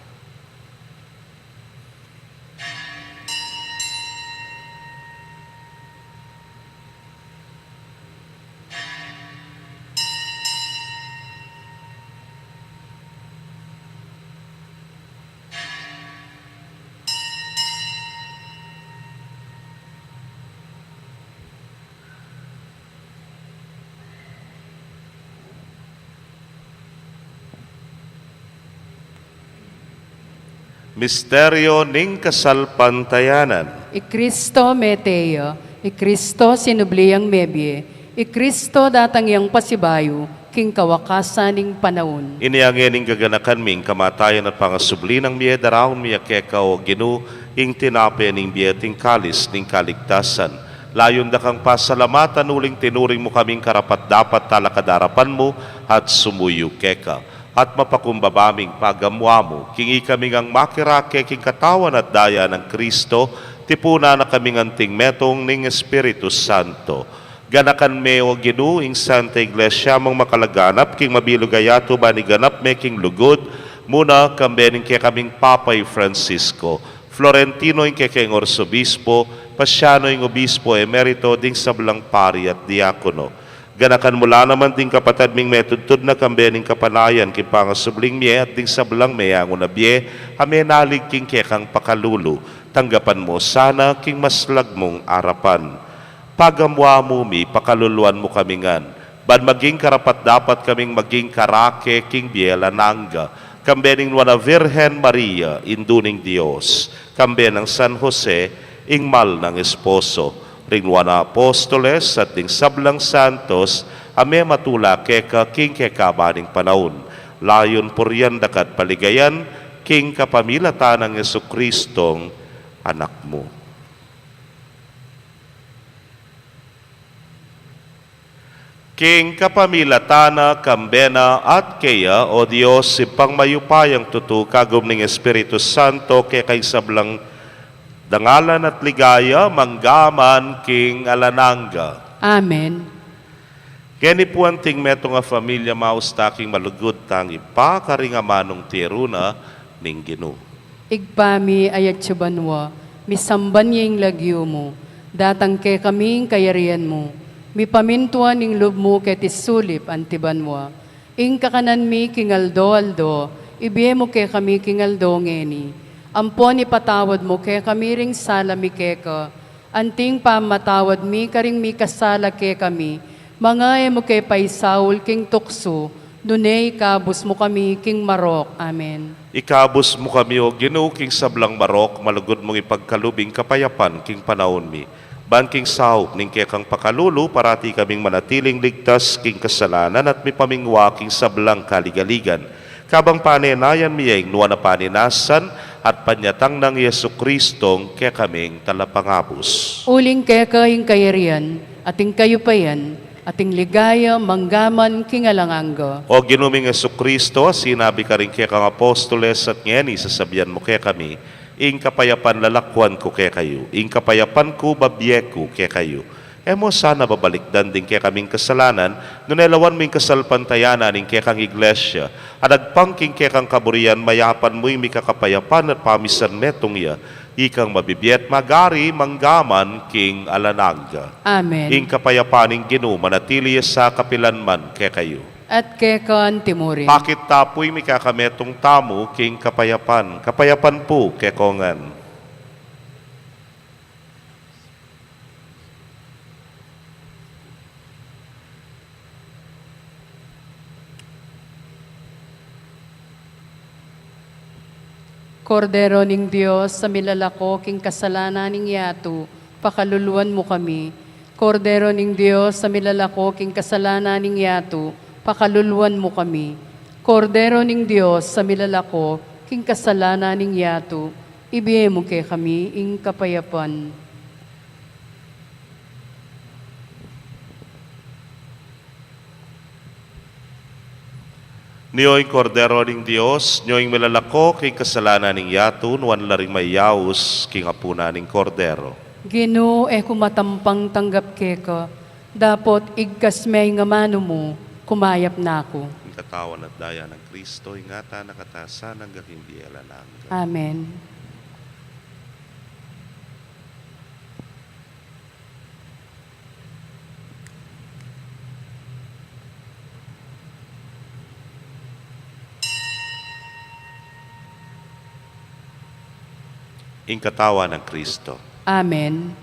Misteryo ning kasalpantayanan. I Kristo mete ya, i Kristo sinubli yang mebie, i Kristo datang yang pasibayu king kawakasan ning panaun. Inya ngeni ning gaganakan mi ing kamatayan at pangasubli nang mie, daraun mi ya keka, o Ginu, ing tinape ning bie at ing kalis ning kaligtasan. Layun da kang pasalamatan uling tinuring mu kaming karapat-dapat talakad arapan mu at sumuyu keka. At mapakumbaba ming pagamu-amu king ikami ngang makirake king katawan at daya nang Kristo, tipunan na kaming anting metung ning Espiritu Santo. Ganakan me, o Ginu, ing Santa Iglesia mung makalaganap king mabilug a yatu ban iganap me king lugud mu na, kambe ning kekaming Papa i Francisco, Florentino ing kekeng Arsobispo, Pasiano ing Obispo Emerito, ding sablang pari at diakono. Ganakan mu la naman ding kapatad ming metudtud na kambe ning kapanayan king pangasubling mie at ding sablang meangu na bie a menalig king kekang pakalulu. Tanggapan mu sana king maslag mung arapan. Pagamu-amu mi, pakaluluan mu kami ngan, ban maging karapat-dapat kaming maging karake king bie alang angga, kambe ning Nuan a Virgen Maria, Indu ning Dios, kambe nang San Jose, ing mal nang esposo, ring Nuan a Apostoles, at ding sablang santos a mematula keka king kekaban ning panaun, layun purian da ka't paligayan king kapamilatan nang Jesucristong Anak mu. King kapamilatan na, kambe na, at keya, o Dios, Ibpang mayupayang tutu, kagum ning Espiritu Santo, keka ing sablang dangalan at ligaya, mangga man king alang angga. Amen. Ngeni pu anting metung a familia, maus ta king malugud tang Ibpa karing amanung tiru na ning Ginu. Ibpa mi, a atsu banua, misamban ya ing lagyu mu, datang kekami ing kayarian mu, mipamintuan ing lub mu keti sulip anti banua. Ing kakanan mi king aldo-aldo, ibie mu kekami king aldo ngeni. Ampon ipatawad mu kekami ring sala mi keka, anting pamamatawad mi karing mikasala kekami, manga e mu ke paisaul king tuksu, nune ikabus mu kami king marok. Amen. Ikabus mu kami, o Ginu, king sablang marok, malugud mung ipagkalub ing kapayapan king panaun mi. Ban king saup ning kekang pakalulu, parati kaming manatiling ligtas king kasalanan at mipamingwa king sablang kaligaligan. Kabang panenayan mi ya ing nuan a paninasan at panyatang nang Jesucristong kekaming talapangabus. Uling keka ing kayarian, at ing kayupayan, at ing ligaya, mangga man king alang angga. O Ginu ming Jesucristo, sinabi karing kekang apostoles at ngeni sasabian mu kekami, ing kapayapan lalakwan ku kekayu, ing kapayapan ku babie ku kekayu. E mu sana babalikdan ding kekaming kasalanan, nune lawan mu ing kasalpantayanan ning kekang Iglesia, at agpang king kekang kaburian mayapan mu ing mikakapayapan at pamisan metung ya, ikang mabibie at magari mangga man king alang angga. Amen. Ing kapayapan ning Ginu manatili ya sa kapilan man kekayu. At keka antimurin. Pakit ta pu ing mikakametung tamu king kapayapan. Kapayapan pu kekongan. Kordero ning Dios, a milalako king kasalanan ning yatu, pakaluluan mu kami. Kordero ning Dios, a milalako king kasalanan ning yatu, pakaluluan mu kami. Kordero ning Dios, a milalako king kasalanan ning yatu, ibie mu kekami ing kapayapan. Nyo ing Kordero ning Dios, nyo ing milalako king kasalanan ning yatu, nuan la ring mayaus king apunan ning Kordero. Ginu, e ku matampang tanggap keka, dapot igkas me ing amanu mu, kumayap na ku. Ing katawan at daya nang Kristo, ingatan na katamu sana angga king bie alang angga. Amen. Ing katawan nang Kristo. Amen.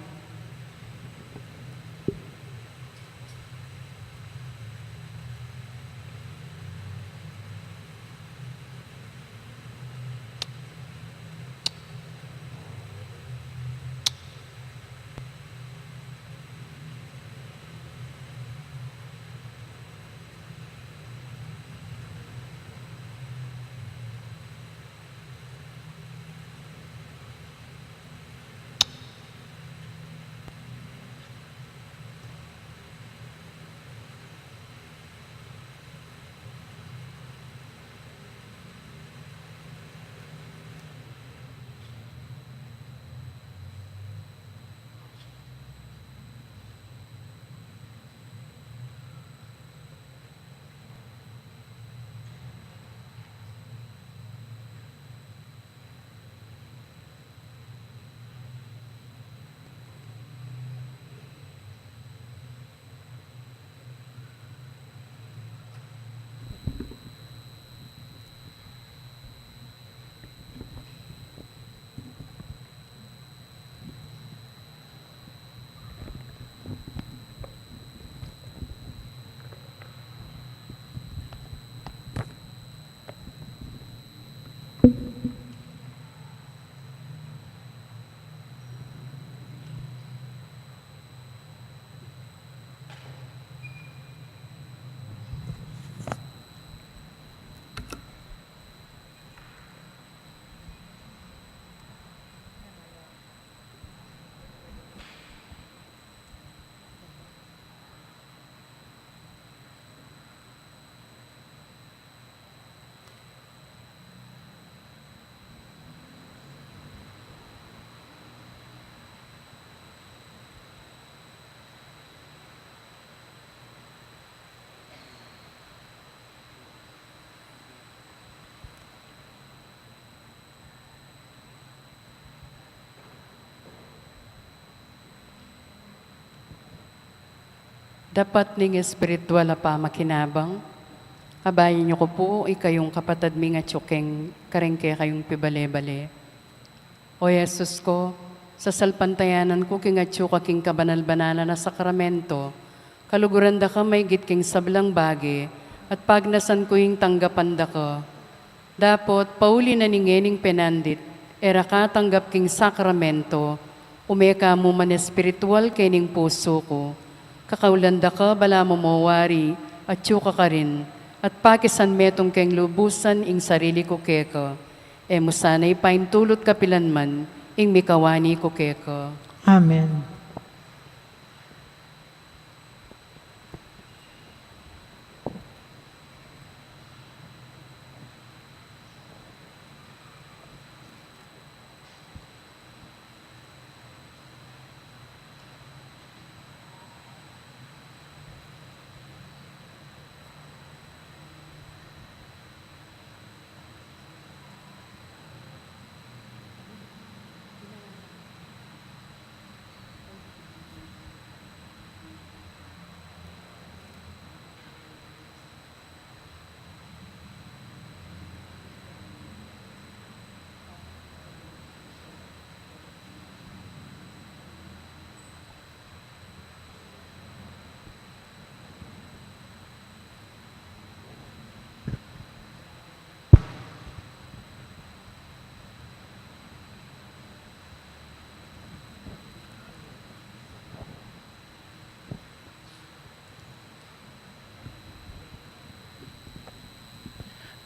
Dapat ning espiritual a pamakinabang, abayan yu ku pu ikayung kapatad ming atyu keng kareng kekayung pibale-bale. O Jesus ku, sasalpantayanan ku king atyu ka king kabanal-banalan a sakramento, kaluguran da ka maigit king sablang bage, at pagnasan ku ing tanggapan da ka. Dapot, pauli na ning ngening penandit, e ra ka tanggap king sakramento, Ume ka mu man espiritual kening pusu ku. Kakaulan da ka, balamu mo wari, atyu ka karin, at pakisan metung keng lubusan ing sarili ku keka. E mu sana ipaintulut kapilan man ing mikawani ku keka. Amen.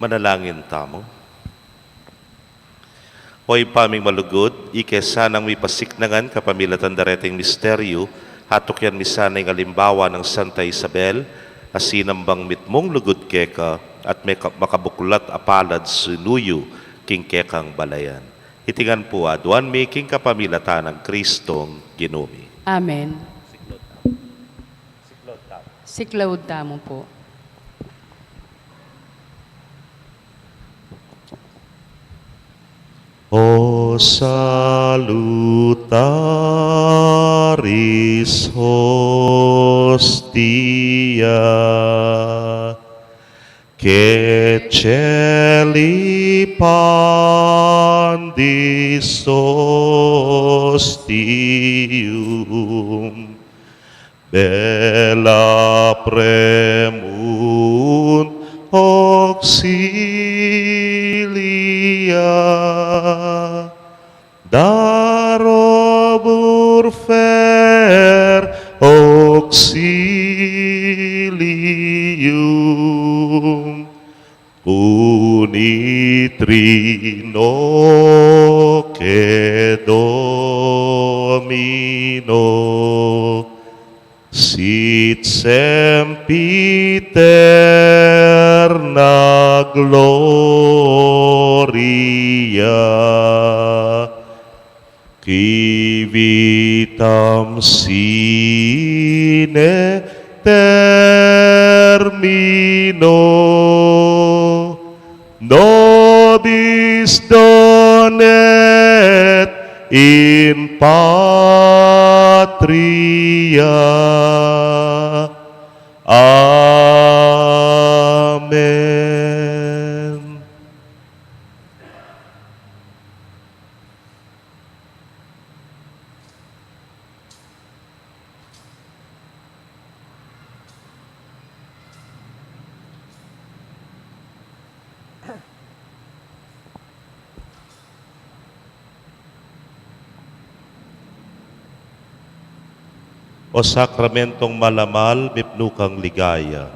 Manalangin tamu. O Ibpa ming malugud, ika sanang mipasiknangan kapamilatan dareting misteryu, atukyan mi sana ing alimbawa nang Santa Isabel, a sinambang mitmung lugud keka, at meka-, makabuklat a palad sinuyu king kekang balayan. Iti ngan pu aduan mi king kapamilatan nang Kristong Ginu mi. Amen. Siklaud tamu pu. O salutaris hostia, caecilium pandis ostium, bella premunt auxilia, darobur fer auxilium, unitrinoque Domino, sit sempiterna gloria, qui vitam sine termino, nobis donet in patria. Amen. O sakramentong malamal, mipnu kang ligaya.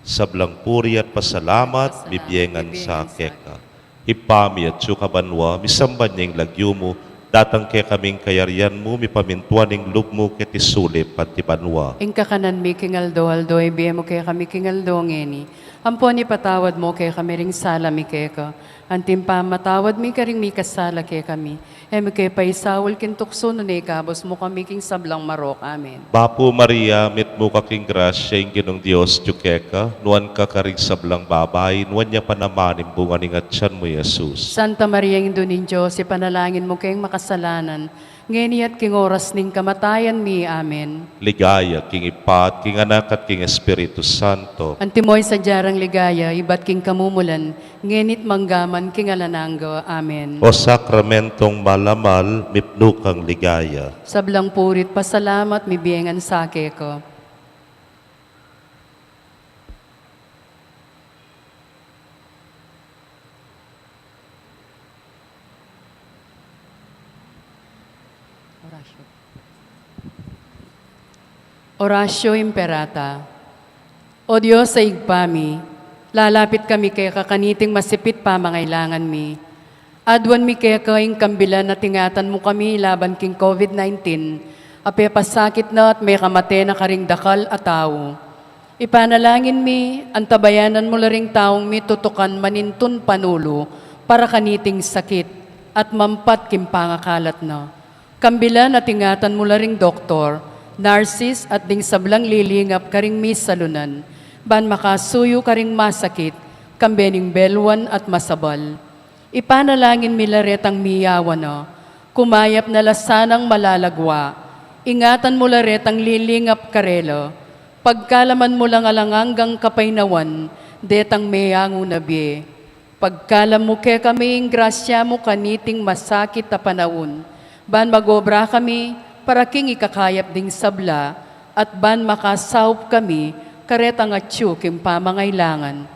Sablang puri at pasalamat, mibie ngan sa keka. Ibpa mi, atsu ka banua, misamban ya ing lagyu mu, datang kekami ing kayarian mu, mipamintuan ing lub mu keti sulip anti banua. Ing kakanan mi king aldo-aldo, ibie mu kekami king aldo ngeni. Ampon ipatawad mu kekami ring sala mi keka, anti ing pamamatawad mi karing mikasala kekami. E mu ke paisaul king tuksu, nune ikabus mu kami king sablang marok. Amen. Bapu Maria, mitmu ka king grasya, ing Ginung Dios atyu keka, nuan ka karing sablang babai, nuan ya pa naman ing bunga ning atian mu, Jesus. Santa Maria, Indu ning Dios, ipanalangin mu keng makasalanan, ngeni at king oras ning kamatayan mi. Amen. Ligaya king Ibpa, at king Anak, at king Espiritu Santo. Antimo ing sadya rang ligaya, ibat king kamumulan, ngeni't mangga man king alang angga. Amen. O sakramentong malamal, mipnu kang ligaya. Sablang puri't pasalamat, mibie ngan sa keka. Oratio Imperata. O Dios a Ibpa mi, lalapit kami keka kaniting masipit pamangailangan mi. Aduan mi keka ing kambilan at ingatan mu kami laban king COVID nineteen, a pepasakit na at mekamate na karing dakal a tau. Ipanalangin mi, antabayanan mu la ring taung mitutukan manintun panulu para kaniting sakit at mampat king pangakalat na. Kambilan at ingatan mu la ring doktor, narsis at ding sablang lilingap karing misalunan, ban makasuyu karing masakit, kambe ning belwan at masabal. Ipanalangin mi la retang miyawa na, kumayap na la sanang malalagwa, ingatan mu la retang lilingap karela, pagkaluban mu lang alang anggang kapaynawan, detang meyangu na bie. Pagkaluban mu kekami ing grasya mu kaniting masakit a panaun, ban mag-obra kami para king ikakayap ding sabla, at ban makasaup kami karetang atyu king pamangailangan.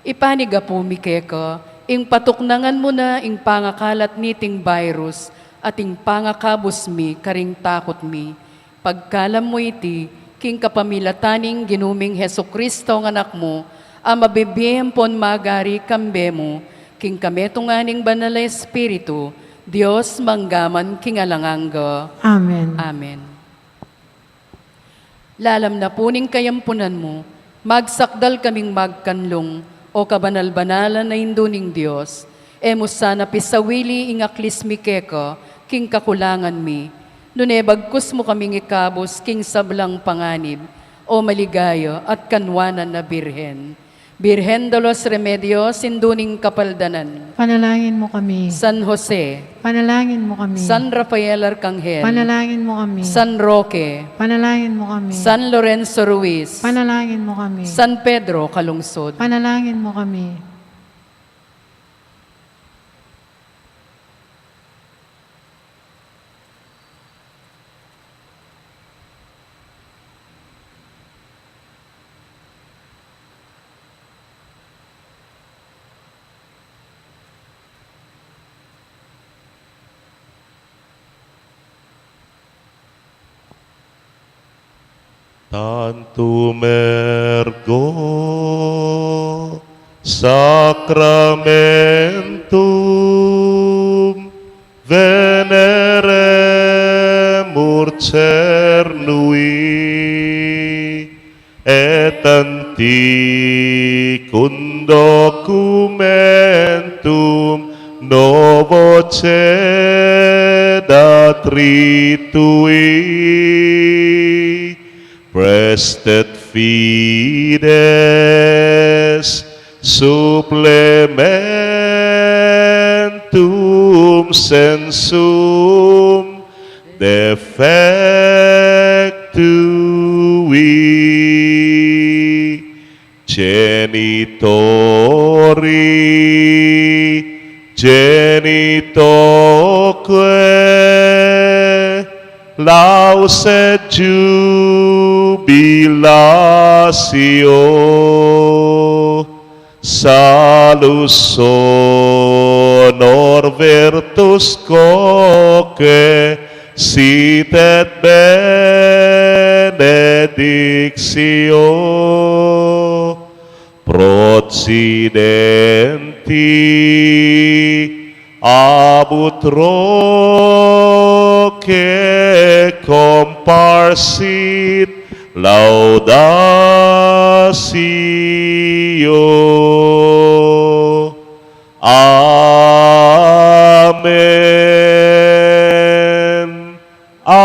Ipanyawad mi keka ing patuknangan mu na ing pangakalat niting virus at ing pangakabus mi karing takut mi. Pagkaluban mu iti, king kapamilatan ning Ginu ming Jesucristo a Anak mu, a mabibie ampon magari kambe mu, king kametungan ning Banal a Espiritu, Dios mangga man king alang angga. Amen. Amen. Lalam na pu ning kayampunan mu, magsakdal kaming magkanlung, O kabanal-banalan a Indu ning Dios, e mu sana pisawili ing aklis mi keka king kakulangan mi, nune bagkus mu kaming ikabus king sablang panganib, O maligaya at kanwanan a Birhen. Birhen de los Remedios, Indu ning Kapaldanan. Panalangin mu kami. San Jose. Panalangin mu kami. San Rafael Arcangel. Panalangin mu kami. San Roque. Panalangin mu kami. San Lorenzo Ruiz. Panalangin mu kami. San Pedro Calungsod. Panalangin mu kami. Tantum ergo sacramentum veneremur cernui, et antiquum documentum novo cedat ritui, praestet fides supplementum sensum defectui. Genitori, genitoque, laus et jubilatio, salus honor virtus quoque, sit et benedictio, procidenti ab utroque comparsit laudatio. Amen. Amen.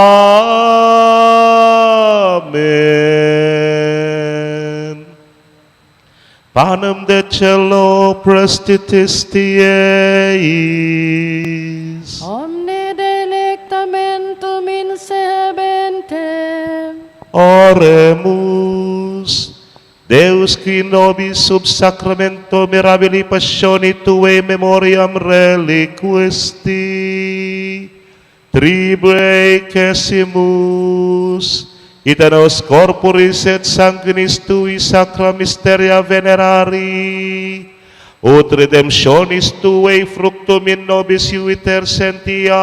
Panem de celo, praestitis tiei. Omne delectamentum insehabentem. Oremus. Deus, qui nobis sub sacramento mirabilis passioni tuae memoriam reliquisti, tribuecimus, ite nos corporis et sanguinis tui sacra mysteria venerari, Ut redemptionis tuae fructum in nobis iuiter sentiamus,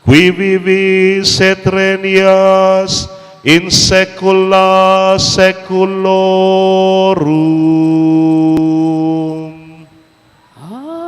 qui vivis et regnas in saecula saeculorum. Amen.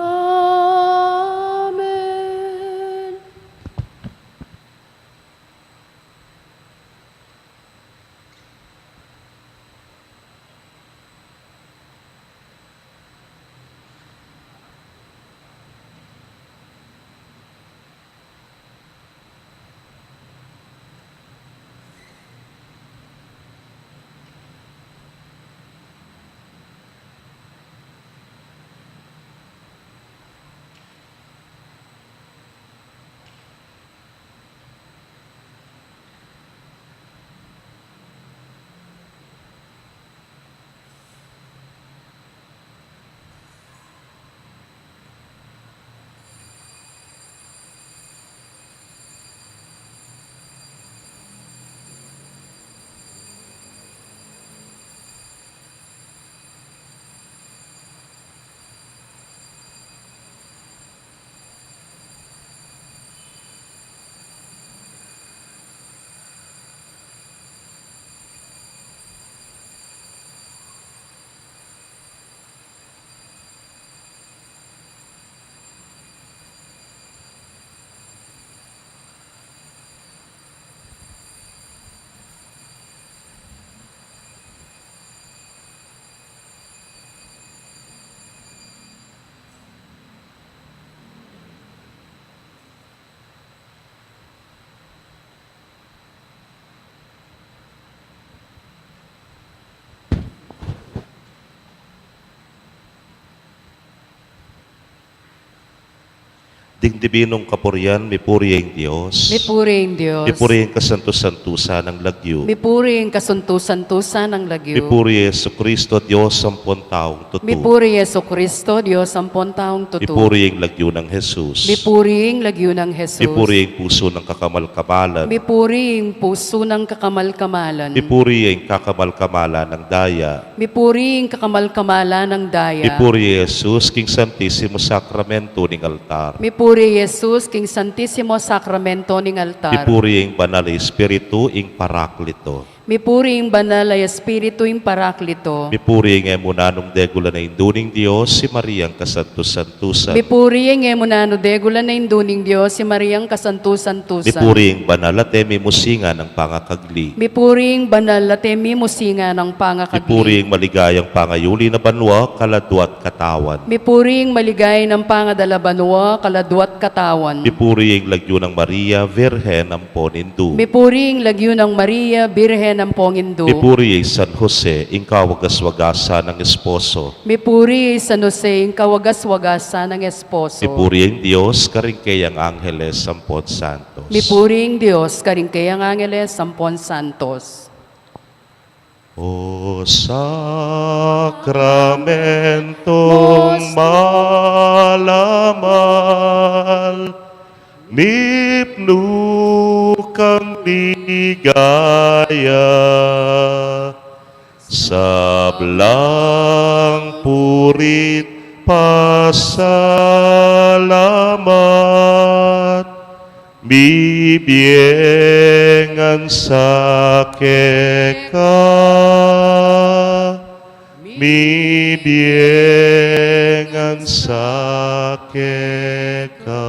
Ding dibinung kapurian, mipuri ing Dios. Mipuri ing Dios. Mipuri ing kasantu-santusan nang lagyu. Mipuri ing kasantu-santusan nang lagyu. Mipuri i Jesucristo, Dios ampon taung tutu. Mipuri i Jesucristo, Dios ampon taung tutu. Mipuri ing lagyu nang Jesus. Mipuri ing lagyu nang Jesus. Mipuri ing pusu nang kakamal-kamalan. Mipuri ing pusu nang kakamal-kamalan. Mipuri ing kakamal-kamalan nang daya. Mipuri ing kakamal-kamalan nang daya. Mipuri i Jesus king Santisimo Sakramento ning altar. Mipuri i Jesus king Santisimo Sakramento ning altar. Mipuri ing Banal a Espiritu, ing Paraklito. Mipuri ing Banal a Espiritu, ing Paraklito. Mipuri ing e mu nanung degulan a Indu ning Dios, i Mariang kasantu-santusan. Mipuri ing e mu nanung degulan a Indu ning Dios, i Mariang kasantu-santusan. Mipuri ing banal at e mimusingan a pangakagli. Mipuri ing banal at e mimusingan a pangakagli. Mipuri ing maligayang pangayuli na banua, kaladua at katawan. Mipuri ing maligaya nang pangadala banua, kaladua at katawan. Mipuri ing lagyu nang Maria, Virgen ampon Indu. Mipuri ing lagyu nang Maria, Birhen ampong Indu. Mipuri i San Jose, ing kawagas-wagasan nang esposo. Mipuri i San Jose, ing kawagas-wagasan nang esposo. Mipuri ing Dios karing keyang angeles ampon santos. Mipuri ing Dios karing keyang angeles ampon santos. O sakramentong mal a mal, mipnu kang ligaya, sablang puri't pasalamat, mibie ngan sa keka, mibie ngan sa keka.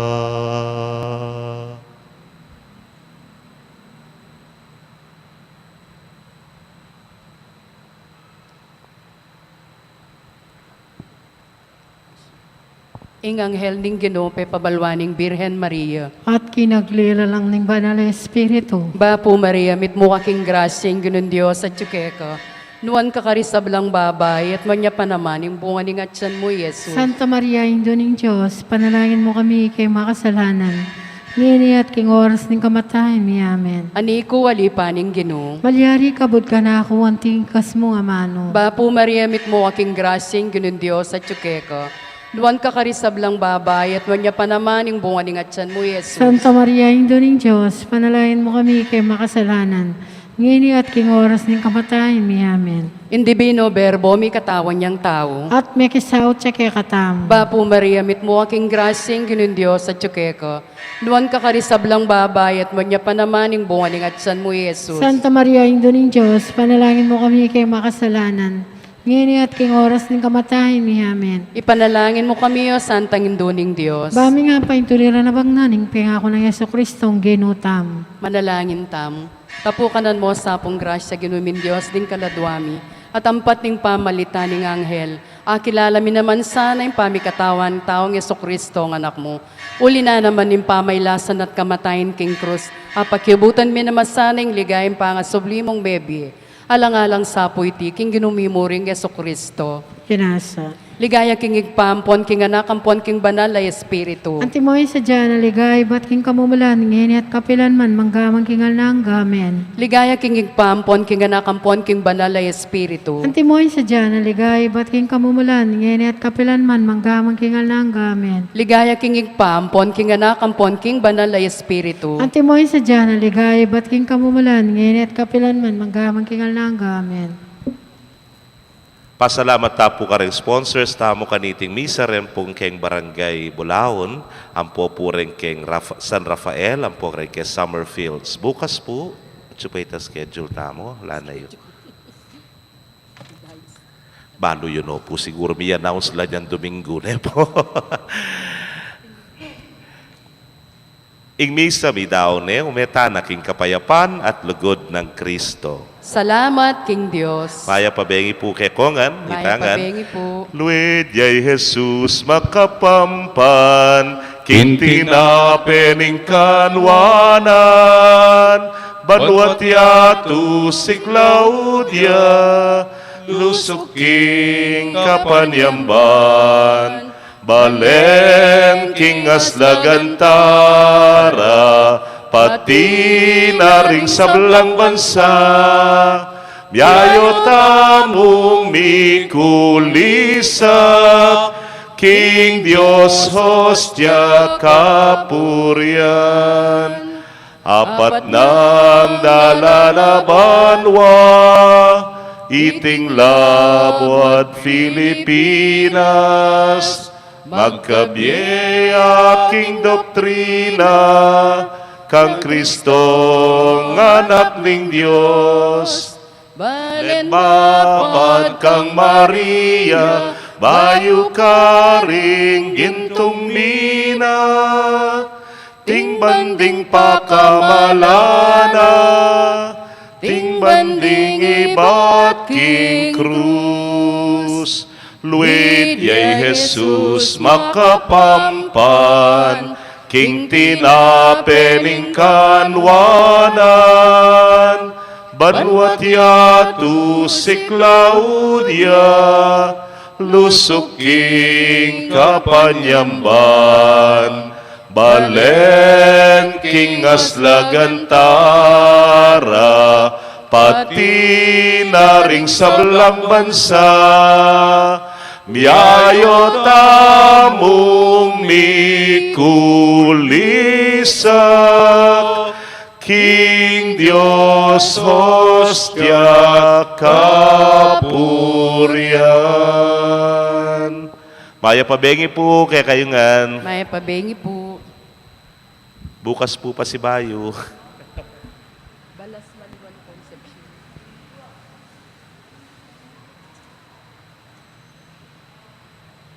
Ing anghel ning Ginu pepabalwan ing Birhen Maria. At kinaglilalang ning Banal a Espiritu. Bapu Maria, mitmu ka king grasya, ing Ginung Dios atyu keka. Nuan ka karing sablang babai, at nuan ya pa naman ing bunga ning atyan mu, i Jesus. Santa Maria, Indu ning Dios, panalangin mu kami king makasalanan, ngeni at king oras ning kamatayan mi. Amen. Anak ku, ali pa ning Ginu. Malyari ka kabud kanaku anting ikasmu a manu. Bapu Maria, mitmu ka king grasya, ing Ginung Dios atyu keka. Nuan ka karing sablang babai, at nuan ya pa naman ing bunga ning atyan mu, i Jesus. Santa Maria, Indu ning Dios, panalangin mu kami king makasalanan, Ngeni at king oras ning kamatayan mi. Amen. Ing Divino Verbo, mikatawan yang tau. At mekisaut ya kekatamu. Bapu Maria, mitmu ka king grasya, ing Ginung Dios atyu keka. Nuan ka karing sablang babai, at nuan ya pa naman ing bunga ning atyan mu, i Jesus. Santa Maria, Indu ning Dios, ipanalangin mu kami king makasalanan, ngeni at king oras ning kamatayan mi. Amen. Ipanalangin mu kami, O Santang Indu ning Dios. Ba mi ngan paintuliran a bangnan ing pengaku nang Jesucristo, ing Ginu tamu. Manalangin tamu. Tapukanan mu sa pung grasya, Ginu ming Dios, ding kaladua mi, at ampat ning pamalitan ning anghel, akilala mi naman sana ing pamikatawan nang taung Jesucristo, ing Anak mu. Uli na naman ning pamailasan at kamatayan king krus, apakiabutan mi naman sana ing ligayang pangasubli mung mebie. Alang-alang sa pu iti king Ginu mi muring Jesucristo. Pinasa. Ligaya king Ibpa ampon king Anak ampon king Banal a Espiritu. Antimo ing sadya na ligaya ibat king kamumulan, ngeni at kapilan man, mangga man king alang angga. Amen. Ligaya king Ibpa ampon king Anak ampon king Banal a Espiritu. Antimo ing sadya na ligaya ibat king kamumulan, ngeni at kapilan man, mangga man king alang angga. Amen. Ligaya king Ibpa ampon king Anak ampon king Banal a Espiritu. Antimo ing sadya na ligaya ibat king kamumulan, ngeni at kapilan man, mangga man king alang angga. Amen. Pasalamat ta pu karing sponsors tamu kaniting misa, ren pung keng Barangay Bulaon, ampo pu ren keng Rafa-, San Rafael, ampo ren keng Summerfields. Bukas pu, atyu pa ita schedule tamu, ala na yu. Balu yu no pu, siguru mi-announce la niang Domingo, ne pu? Ing misa mi daun ne, ume tana king kapayapan at lugud nang Kristo. Salamat king Dios. Mayap a bengi pu kekongan. Mayap a bengi pu. Luid ya i Jesus makapampan, king tinape ning kanwanan, banuat yatu siklaud ya, lusuk king kapanyamban. Balen king aslagan tara, pati na ring sablang bansa, miayu tamung mikulisak, king Dios hostia kapurian. Apat nang dalan a banua, iting Labuad Filipinas, magkabie ya king doktrina, kang Kristong Anak ning Dios. Balen mapat kang Maria, bayu karing gintung mina, ating banding pakamalana, ating banding ibat king krus. Luid ya i Jesus makapampan, king tinape ning kanwanan, banuat yatu siklaud ya, lusuk king kapanyamban. Balen king aslagan tara, pati na ring sablang bansa, miayu tamung mikulisak, king Dios hostia kapurian. Mayap a bengi pu kekayu ngan. Mayap a bengi pu. Bukas pu pasibayu. Balas Maliwan Concepcion.